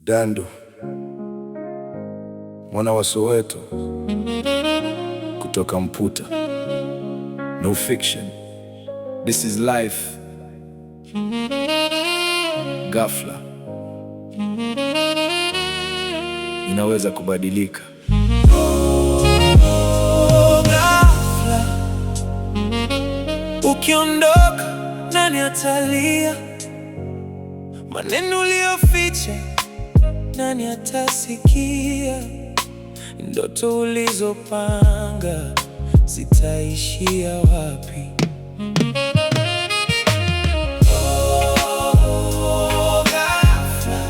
Dandu, mwana wa Soweto kutoka Mputa. No fiction. This is life. Ghafla inaweza kubadilika. Oh, ghafla ukiondoka, nani atalia? Maneno uliyoficha, nani atasikia? Ndoto ulizopanga zitaishia wapi? Oh, ghafla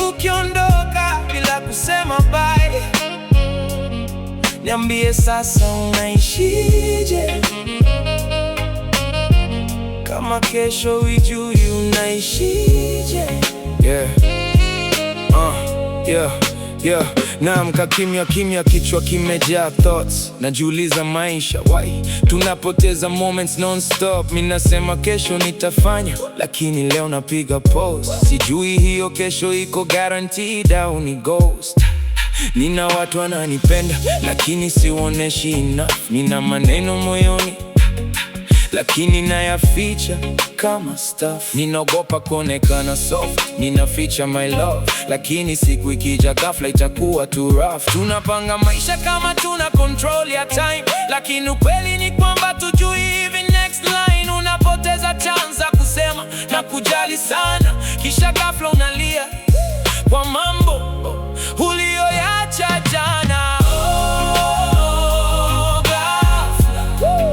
ukiondoka bila kusema bye, niambie sasa unaishije? Kama kesho huijui unaishije? Yeah. Yeah. Naamka kimya kimya, kichwa kimejaa thoughts, najiuliza maisha why tunapoteza moments non-stop. Mi nasema kesho nitafanya, lakini leo napiga pause. Sijui hiyo kesho iko guaranteed au ni ghost. Nina watu wananipenda, lakini siwaoneshi enough. Nina maneno moyoni lakini nayaficha kama stuff. Ninaogopa kuonekana soft, ninaficha my love, lakini siku ikija ghafla itakuwa too rough. Tunapanga maisha kama tuna control ya time, lakini ukweli ni kwamba hatujui even next line. Unapoteza chance ya kusema nakujali sana, kisha ghafla unalia kwa mambo uliyoyacha jana. Oh, ghafla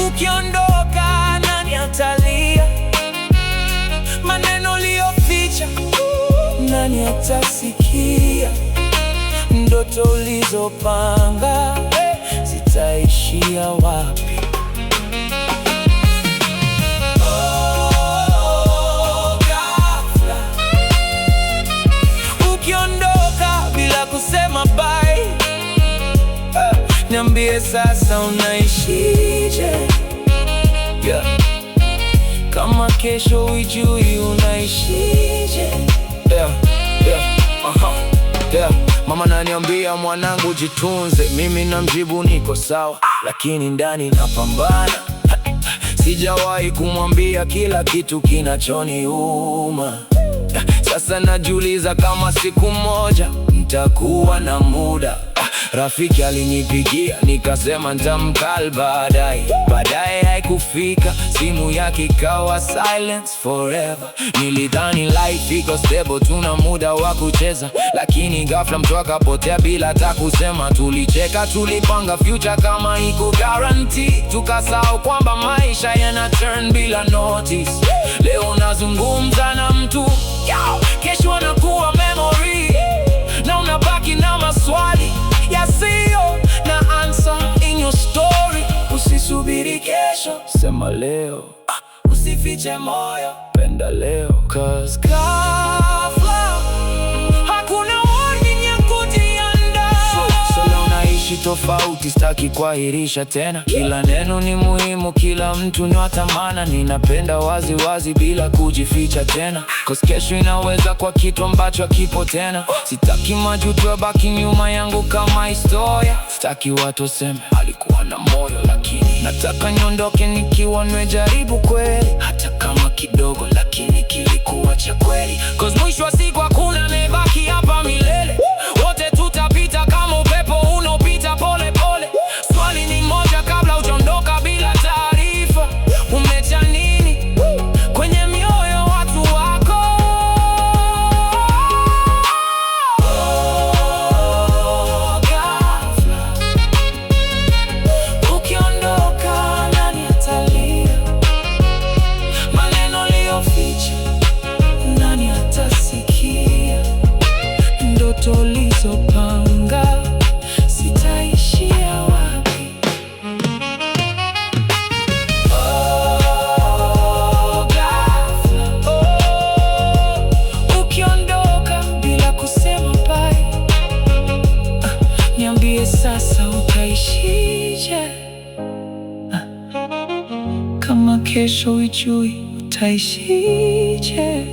ukiondoka, nani atalia? Maneno uliyoficha, nani atasikia? Ndoto ulizopanga zitaishia wapi? Oh, ghafla ukiondoka bila kusema bye, niambie sasa unaishije? Yeah. Kama kesho huijui unaishije? Yeah, aha, yeah. Mama naniambia, "Mwanangu, jitunze." Mimi namjibu niko sawa, lakini ndani napambana. Sijawahi kumwambia kila kitu kinachoniuma. Sasa najiuliza kama siku moja nitakuwa na muda. Rafiki alinipigia, nikasema nitamcall baadaye. Baadaye haikufika, simu yake ikawa silence forever. Nilidhani life iko stable, tuna muda wa kucheza, lakini ghafla mtu akapotea bila hata kusema. Tulicheka, tulipanga future kama iko guarantee, tukasahau kwamba maisha yana turn bila notice. Leo nazungumza na mtu, kesho anakuwa memory, na unabaki na maswali yasiyo na answer in your story. Usisubiri kesho, sema leo. Usifiche moyo, penda leo, 'cause ghafla hakuna warning ya kujiandaa. So leo naishi tofauti, sitaki kuahirisha tena. Kila neno ni muhimu, kila mtu ni wa thamani. Ninapenda wazi wazi bila kujificha tena, 'cause kesho inaweza kuwa kitu ambacho hakipo tena. Sitaki majuto yabaki nyuma yangu kama historia. Sitaki watu waseme alikuwa na moyo, lakini nataka niondoke nikiwa nimejaribu kweli, hata kama kidogo, lakini kilikuwa cha kweli. 'Cause mwisho wa siku hakuna anayebaki hapa milele, wote tutapita kama upepo unaopita pole pole. Swali ni moja, kabla hujaondoka bila taarifa, umeacha nini kwenye mioyo watu wako? Oh, ghafla ukiondoka, nani atalia? Maneno uliyoficha, nani atasikia? Ndoto ulizopanga zitaishia wapi? Oh, ghafla, oh, ukiondoka bila kusema bye, niambie sasa utaishije? Kama kesho huijui utaishije?